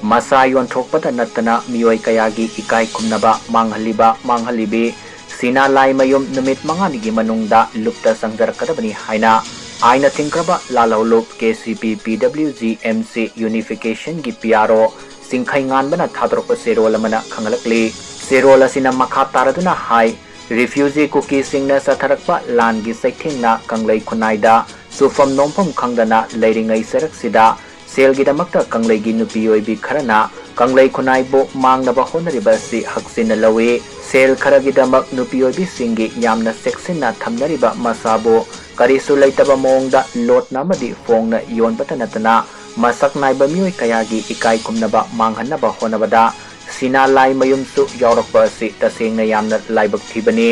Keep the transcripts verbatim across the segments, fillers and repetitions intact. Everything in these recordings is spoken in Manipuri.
ꯃꯁꯥ ꯌꯣꯟꯊꯣꯛꯄꯗ ꯅꯠꯇꯅ ꯃꯤꯑꯣꯏ ꯀꯌꯥꯒꯤ ꯏꯀꯥꯏ ꯈꯨꯝꯅꯕ ꯃꯥꯡꯍꯜꯂꯤꯕ ꯃꯥꯡꯍꯜꯂꯤꯕꯤ ꯁꯤꯅꯥ ꯂꯥꯏꯃꯌꯨꯝ ꯅꯨꯃꯤꯠ ꯃꯉꯥꯅꯤꯒꯤ ꯃꯅꯨꯡꯗ ꯂꯨꯞꯇ ꯆꯪꯖꯔꯛꯀꯗꯕꯅꯤ ꯍꯥꯏꯅ ꯑꯥꯏꯟꯅ ꯊꯤꯡꯈ꯭ꯔꯕ ꯂꯥꯜꯍꯧꯂꯨꯞ K C P P W G M C ꯌꯨꯅꯤꯐꯤꯀꯦꯁꯟꯒꯤ ꯄꯤ ꯑꯥꯔ ꯑꯣ ꯁꯤꯡꯈꯩ ꯉꯥꯟꯕꯅ ꯊꯥꯗꯣꯔꯛꯄ ꯆꯦꯔꯣꯜ ꯑꯃꯅ ꯈꯪꯍꯜꯂꯛꯂꯤ꯫ ꯆꯦꯔꯣꯜ ꯑꯁꯤꯅ ꯃꯈꯥ ꯇꯥꯔꯗꯨꯅ ꯍꯥꯏ, ꯔꯤꯐ꯭ꯌꯨꯖꯤ ꯀꯨꯀꯤꯁꯤꯡꯅ ꯆꯠꯊꯔꯛꯄ ꯂꯥꯟꯒꯤ ꯆꯩꯊꯦꯡꯅ ꯀꯪꯂꯩ ꯈꯨꯟꯅꯥꯏꯗ ꯆꯨꯐꯝ ꯅꯣꯝꯐꯝ ꯈꯪꯗꯅ ꯂꯩꯔꯤꯉꯩ ꯆꯔꯛꯁꯤꯗ ꯁꯦꯜꯒꯤꯗꯃꯛꯇ ꯀꯪꯂꯩꯒꯤ ꯅꯨꯄꯤ ꯑꯣꯏꯕꯤ ꯈꯔꯅ ꯀꯪꯂꯩ ꯈꯨꯟꯅꯥꯏꯕꯨ ꯃꯥꯡꯅꯕ ꯍꯣꯠꯅꯔꯤꯕ ꯑꯁꯤ ꯍꯛꯆꯤꯟꯅ ꯂꯧꯏ꯫ ꯁꯦꯜ ꯈꯔꯒꯤꯗꯃꯛ ꯅꯨꯄꯤ ꯑꯣꯏꯕꯤꯁꯤꯡꯒꯤ ꯌꯥꯝꯅ ꯆꯦꯛꯁꯤꯟꯅ ꯊꯝꯅꯔꯤꯕ ꯃꯁꯥꯕꯨ ꯀꯔꯤꯁꯨ ꯂꯩꯇꯕ ꯃꯑꯣꯡꯗ ꯂꯣꯠꯅ ꯑꯃꯗꯤ ꯐꯣꯡꯅ ꯌꯣꯟꯕꯇ ꯅꯠꯇꯅ ꯃꯁꯛ ꯅꯥꯏꯕ ꯃꯤꯑꯣꯏ ꯀꯌꯥꯒꯤ ꯏꯀꯥꯏ ꯈꯨꯝꯅꯕ ꯃꯥꯡꯍꯟꯅꯕ ꯍꯣꯠꯅꯕꯗ ꯁꯤꯅꯥ ꯂꯥꯏꯃꯌꯨꯝꯁꯨ ꯌꯥꯎꯔꯛꯄ ꯑꯁꯤ ꯇꯁꯦꯡꯅ ꯌꯥꯝꯅ ꯂꯥꯏꯕꯛ ꯊꯤꯕꯅꯤ꯫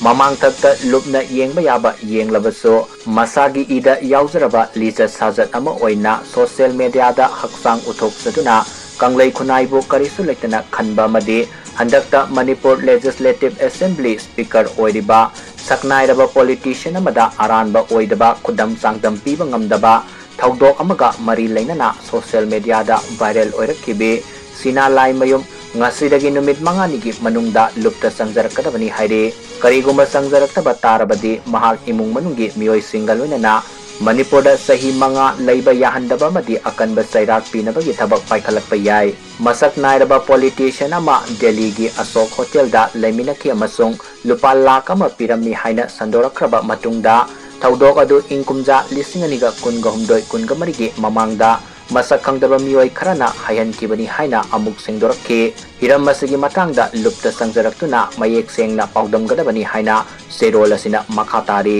ꯃꯃꯥꯡꯊꯛꯇ ꯂꯨꯞꯅ ꯌꯦꯡꯕ ꯌꯥꯕ ꯌꯦꯡꯂꯕꯁꯨ, ꯃꯁꯥꯒꯤ ꯏꯗ ꯌꯥꯎꯖꯔꯕ ꯂꯤꯆꯠ ꯁꯥꯖꯠ ꯑꯃ ꯑꯣꯏꯅ ꯁꯣꯁꯤꯌꯦꯜ ꯃꯦꯗꯤꯌꯥꯗ ꯍꯛꯆꯥꯡ ꯎꯠꯊꯣꯛꯆꯗꯨꯅ ꯀꯪꯂꯩ ꯈꯨꯟꯅꯥꯏꯕꯨ ꯀꯔꯤꯁꯨ ꯂꯩꯇꯅ ꯈꯟꯕ ꯑꯃꯗꯤ ꯍꯟꯗꯛꯇ ꯃꯅꯤꯄꯨꯔ ꯂꯦꯖꯤꯁꯂꯦꯇꯤꯚ ꯑꯦꯁꯦꯝꯕ꯭ꯂꯤ ꯁ꯭ꯄꯤꯀꯔ ꯑꯣꯏꯔꯤꯕ ꯁꯛꯅꯥꯏꯔꯕ ꯄꯣꯂꯤꯇꯤꯁꯤꯌꯟ ꯑꯃꯗ ꯑꯔꯥꯟꯕ ꯑꯣꯏꯗꯕ ꯈꯨꯗꯝ ꯆꯥꯡꯗꯝ ꯄꯤꯕ ꯉꯝꯗꯕ ꯊꯧꯗꯣꯛ ꯑꯃꯒ ꯃꯔꯤ ꯂꯩꯅꯅ ꯁꯣꯁꯤꯌꯦꯜ ꯃꯦꯗꯤꯌꯥꯗ ꯚꯥꯏꯔꯦꯜ ꯑꯣꯏꯔꯛꯈꯤꯕꯤ ꯁꯤꯅꯥ ꯂꯥꯏꯃꯌꯨꯝ ꯉꯁꯤꯗꯒꯤ ꯅꯨꯃꯤꯠ ꯃꯉꯥꯅꯤꯒꯤ ꯃꯅꯨꯡꯗ ꯂꯨꯞꯇ ꯆꯪꯖꯔꯛꯀꯗꯕꯅꯤ ꯍꯥꯏꯔꯤ꯫ ꯀꯔꯤꯒꯨꯝꯕ ꯆꯪꯖꯔꯛꯇꯕ ꯇꯥꯔꯕꯗꯤ ꯃꯍꯥꯛ ꯏꯃꯨꯡ ꯃꯅꯨꯡꯒꯤ ꯃꯤꯑꯣꯏꯁꯤꯡꯒ ꯂꯣꯏꯅꯅ ꯃꯅꯤꯄꯨꯔꯗ ꯆꯍꯤ ꯃꯉꯥ ꯂꯩꯕ ꯌꯥꯍꯟꯗꯕ ꯑꯃꯗꯤ ꯑꯀꯟꯕ ꯆꯩꯔꯥꯛ ꯄꯤꯅꯕꯒꯤ ꯊꯕꯛ ꯄꯥꯏꯈꯠꯂꯛꯄ ꯌꯥꯏ꯫ ꯃꯁꯛ ꯅꯥꯏꯔꯕ ꯄꯣꯂꯤꯇꯤꯁꯤꯌꯟ ꯑꯃ ꯗꯦꯜꯂꯤꯒꯤ ꯑꯁꯣꯛ ꯍꯣꯇꯦꯜꯗ ꯂꯩꯃꯤꯟꯅꯈꯤ ꯑꯃꯁꯨꯡ ꯂꯨꯄꯥ ꯂꯥꯈ ꯑꯃ ꯄꯤꯔꯝꯃꯤ ꯍꯥꯏꯅ ꯁꯟꯗꯣꯔꯛꯈ꯭ꯔꯕ ꯃꯇꯨꯡꯗ, ꯊꯧꯗꯣꯛ ꯑꯗꯨ ꯏꯪ ꯀꯨꯝꯖꯥ ꯂꯤꯁꯤꯡ ꯑꯅꯤꯒ ꯀꯨꯟꯒ ꯍꯨꯝꯗꯣꯏ ꯀꯨꯟꯒ ꯃꯔꯤꯒꯤ ꯃꯃꯥꯡꯗ ꯃꯁꯛ ꯈꯪꯗꯕ ꯃꯤꯑꯣꯏ ꯈꯔꯅ ꯍꯥꯏꯍꯟꯈꯤꯕꯅꯤ ꯍꯥꯏꯅ ꯑꯃꯨꯛ ꯁꯦꯡꯗꯣꯔꯛꯈꯤ꯫ ꯍꯤꯔꯝ ꯑꯁꯤꯒꯤ ꯃꯇꯥꯡꯗ ꯂꯨꯞꯇ ꯆꯪꯖꯔꯛꯇꯨꯅ ꯃꯌꯦꯛ ꯁꯦꯡꯅ ꯄꯥꯎꯗꯝꯒꯗꯕꯅꯤ ꯍꯥꯏꯅ ꯆꯦꯔꯣꯜ ꯑꯁꯤꯅ ꯃꯈꯥ ꯇꯥꯔꯤ꯫